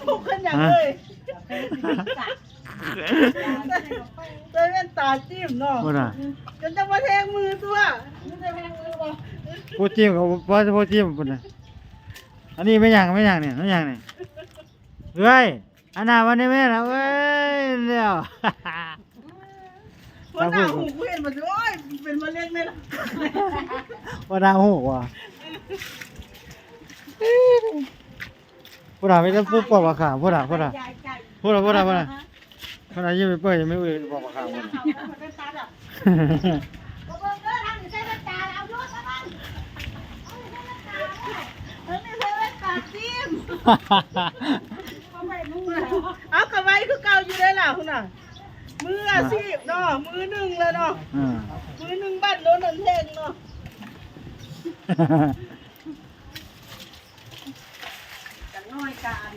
ທຸກຂຶ້ນຫຍັງເລີຍ. ໃສ່ແວ່ນຕາຈິ້ມເນາະ ພຸ້ນນະ ຈົນຈະມາແທງມືຕົວະ. ຜູ້ຈິ້ມກໍບໍ່ ຜູ້ຈິ້ມພຸ້ນນະ. ອັນນີ້ແມ່ນຫຍັງ ແມ່ນຫຍັງນີ້ ແມ່ນຫຍັງນີ້ ເອື້ອຍ? ອັນນັ້ນມັນນີ້ແມ່ນ ເອີຍ ແລ້ວ ຫົວໜ້າຫູ ກູເຫັນມັນ ໂອ້ຍ ເປັນມະເຮັງແມ່ນ ຫົວໜ້າຫູວ່າ ພຸ້ນນະ ມີແຕ່ປູກປອກໝາກຂາມ ພຸ້ນນະ ພຸ້ນນະ ພຸ້ນນະ ພຸ້ນນະ ພຸ້ນນະ ພຸ້ນນະ ຍັງໄປເປີດ ຍັງໄປເອີ່ຍປອກໝາກຂາມພຸ້ນນະ. ເອົາ ກະໄວຄືເກົ່າຢູ່ເດ້ລະ ພຸ້ນນະ ມືອາຊີບເນາະ ມືໜຶ່ງລະເນາະ ອືມ ມືໜຶ່ງບ້ານໂນນນັ້ນແຮງເນາະ. ຈັກໜ້ອຍກະອັນ